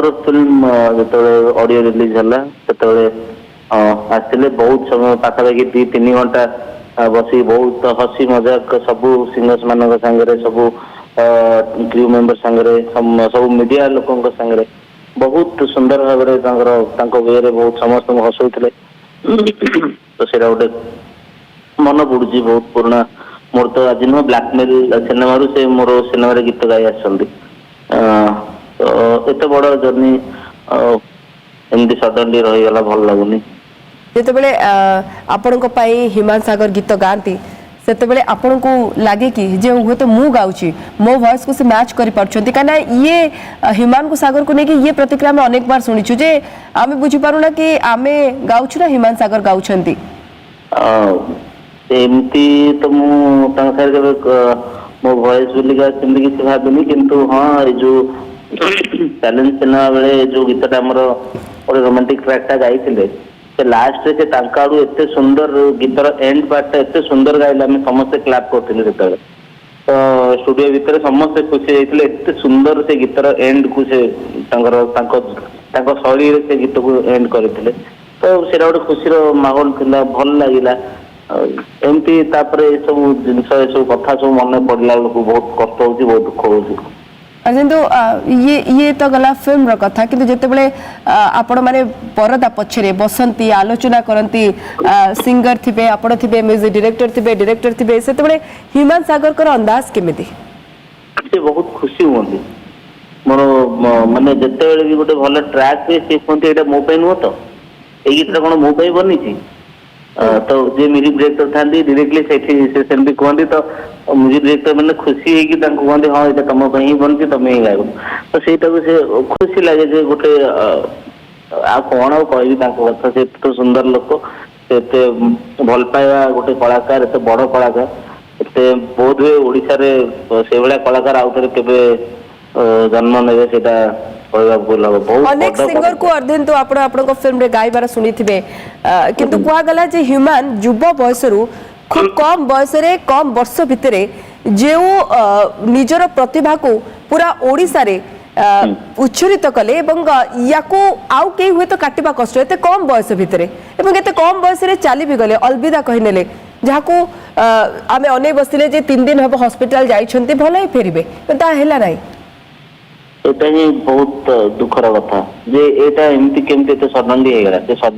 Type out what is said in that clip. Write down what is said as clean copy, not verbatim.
ମୋର ଫିଲ୍ମ ଯେତେବେଳେ audio release ହେଲା, ସେତେବେଳେ ଆସିଥିଲେ। ବହୁତ ସମୟ, ପାଖାପାଖି 2-3 ଘଣ୍ଟା ବସିକି ବହୁତ ହସି ମଜାକ ସବୁ ସିଙ୍ଗର୍ସ ମାନଙ୍କ ସାଙ୍ଗରେ, ସବୁ କ୍ରିଉ ମେମ୍ବର ସାଙ୍ଗରେ, ସବୁ ମିଡିଆ ଲୋକଙ୍କ ସାଙ୍ଗରେ ବହୁତ ସୁନ୍ଦର ଭାବରେ ତାଙ୍କର ତାଙ୍କ ୱେରେ ବହୁତ ସମସ୍ତଙ୍କୁ ହସଉଥିଲେ। ତ ସେଇଟା ଗୋଟେ ମନେ ପଡୁଛି ବହୁତ ପୁରୁଣା। ମୋର ତ ଆଜି ନୁହଁ, ବ୍ଲାକମେଲ ସିନେମାରୁ ସେ ମୋର ସିନେମାରେ ଗୀତ ଗାଇ ଆସିଛନ୍ତି। ତ ଏତେ ବଡ ଜର୍ଣ୍ଣି ଏମିତି ସଡନଲି ରହିଗଲା, ଭଲ ଲାଗୁନି। ଯେତେବେଳେ ଆପଣଙ୍କ ପାଇଁ ହ୍ୟୁମାନ ସାଗର ଗୀତ ଗାଆନ୍ତି, ସେତେବେଳେ ଆପଣଙ୍କୁ ଲାଗେ କି ଯେ ହୁଏତ ମୁଁ ଗାଉଛି, ମୋ ଭଏସକୁ ସେ ମ୍ୟାଚ୍ କରିପାରୁଛନ୍ତି? କାହିଁକିନା ଇଏ ହ୍ୟୁମାନଙ୍କୁ ସାଗରକୁ ନେଇକି ଇଏ ପ୍ରତିକ୍ରିୟା ଆମେ ଅନେକ ବାର ଶୁଣିଛୁ ଯେ ଆମେ ବୁଝିପାରୁନା କି ଆମେ ଗାଉଛୁ ନା ହ୍ୟୁମାନ ସାଗର ଗାଉଛନ୍ତି। ଏମିତି ତ ମୁଁ ତାଙ୍କ ସାଙ୍ଗରେ କେବେ ମୋ ଭଏସ ବୋଲିକା ସେମିତି କିଛି ଭାବିନି। କିନ୍ତୁ ହଁ, ଏଇ ଯୋଉ ଚ୍ୟାଲେଞ୍ଜ ସିନେମା ବେଳେ ଯୋଉ ଗୀତଟା ଆମର ଗୋଟେ ରୋମାଣ୍ଟିକ ଟ୍ରାକ୍ ଟା ଗାଇଥିଲେ, ସେ ଲାଷ୍ଟରେ ସେ ତାଙ୍କ ଆଡୁ ଏତେ ସୁନ୍ଦର ଗୀତର ଏଣ୍ଡ ପାର୍ଟଟା ଏତେ ସୁନ୍ଦର ଗାଇଲେ, ଆମେ ସମସ୍ତେ କ୍ଲାପ୍ କରୁଥିଲୁ ସେତେବେଳେ। ତ ଷ୍ଟୁଡିଓ ଭିତରେ ସମସ୍ତେ ଖୁସି ହେଇଯାଇଥିଲେ। ଏତେ ସୁନ୍ଦର ସେ ଗୀତର ଏଣ୍ଡ କୁ ସେ ତାଙ୍କର ତାଙ୍କ ତାଙ୍କ ଶୈଳୀରେ ସେ ଗୀତକୁ ଏଣ୍ଡ କରିଥିଲେ। ତ ସେଇଟା ଗୋଟେ ଖୁସିର ମାହୋଲ ଥିଲା, ଭଲ ଲାଗିଲା। ଆଉ ଏମିତି ତାପରେ ଏସବୁ ଜିନିଷ, ଏସବୁ କଥା ସବୁ ମନେ ପଡିଲା ବେଳକୁ ବହୁତ କଷ୍ଟ ହଉଛି, ବହୁତ ଦୁଃଖ ହଉଛି। କିନ୍ତୁ ଇଏ ତ ଗଲା ଫିଲ୍ମର କଥା। କିନ୍ତୁ ଯେତେବେଳେ ଆପଣମାନେ ପରଦା ପଛରେ ବସନ୍ତି, ଆଲୋଚନା କରନ୍ତି, ସିଙ୍ଗର ଥିବେ, ଆପଣ ଥିବେ, ମ୍ୟୁଜିକ୍ ଡିରେକ୍ଟର ଥିବେ, ଡିରେକ୍ଟର ଥିବେ, ସେତେବେଳେ ହ୍ୟୁମାନ ସାଗରଙ୍କର ଅନ୍ଦାଜ କେମିତି? ସେ ବହୁତ ଖୁସି ହୁଅନ୍ତି। ମୋର ମାନେ ଯେତେବେଳେ ବି ଗୋଟେ ଭଲ ଟ୍ରାକ୍ ହୁଏ, ସେ କୁହନ୍ତି, "ଏଇଟା ମୋ ପାଇଁ ନୁହଁ ତ? ଏଇ ଗୀତଟା କଣ ମୋ ପାଇଁ ବନିଛି?" ତ ଯିଏ ମ୍ୟୁଜିକ୍ ଡିରେକ୍ଟର ଥାନ୍ତି ଡିରେକ୍ଟଲି ସେଠି, ସେ ସେମିତି କୁହନ୍ତି। ତ ମ୍ୟୁଜିକ୍ ଡିରେକ୍ଟର ମାନେ ଖୁସି ହେଇକି ତାଙ୍କୁ କୁହନ୍ତି, "ହଁ, ଏଇଟା ତମ ପାଇଁ ହିଁ ବନିଛି, ତମେ ହିଁ ଗାଇବ।" ତ ସେଇଟାକୁ ସେ ଖୁସି ଲାଗେ ଯେ ଗୋଟେ ଆଉ କଣ ଆଉ କହିବି ତାଙ୍କ କଥା? ସେ ଏତେ ସୁନ୍ଦର ଲୋକ, ସେ ଏତେ ଭଲ ପାଇବା ଗୋଟେ କଳାକାର, ଏତେ ବଡ କଳାକାର, ଏତେ ବୋଧ ହୁଏ ଓଡିଶାରେ ସେଇଭଳିଆ କଳାକାର ଆଉ ଥରେ କେବେ ଜନ୍ମ ନେବେ, ସେଇଟା କହିବାକୁ ଭୁଲ ହବ। ବହୁତ ଅନେକ ବଡ ସିଙ୍ଗରକୁ କଳାକାର। ଅର୍ଦ୍ଧେନ୍ଦୁ, ଆପଣ ଆପଣଙ୍କ ଫିଲ୍ମରେ ଗାଇବାର ଶୁଣିଥିବେ, କିନ୍ତୁ କୁହାଗଲା ଯେ ହ୍ୟୁମାନ ଯୁବ ବୟସରୁ, ଖୁବ୍ କମ ବୟସରେ, କମ ବର୍ଷ ଭିତରେ ଯେଉଁ ନିଜର ପ୍ରତିଭାକୁ ପୁରା ଓଡ଼ିଶାରେ ଉଚ୍ଛରିତ କଲେ ଏବଂ ୟାକୁ ଆଉ କେହି ହୁଏତ କାଟିବା କଷ୍ଟ, ଏତେ କମ ବୟସ ଭିତରେ ଏବଂ ଏତେ କମ ବୟସରେ ଚାଲି ବି ଗଲେ, ଅଲବିଦା କହିନେଲେ, ଯାହାକୁ ଆମେ ଅନେଇ ବସିଥିଲେ ଯେ 3 ଦିନ ହେବ ହସ୍ପିଟାଲ ଯାଇଛନ୍ତି, ଭଲ ହେଇ ଫେରିବେ, କିନ୍ତୁ ତାହା ହେଲା ନାହିଁ। ଏଇଟା ହିଁ ବହୁତ ଦୁଃଖର କଥା ଯେ ଏଇଟା ଏମିତି କେମିତି ଏତେ ସଡନଲି ହେଇଗଲା। ସେ ସଡନ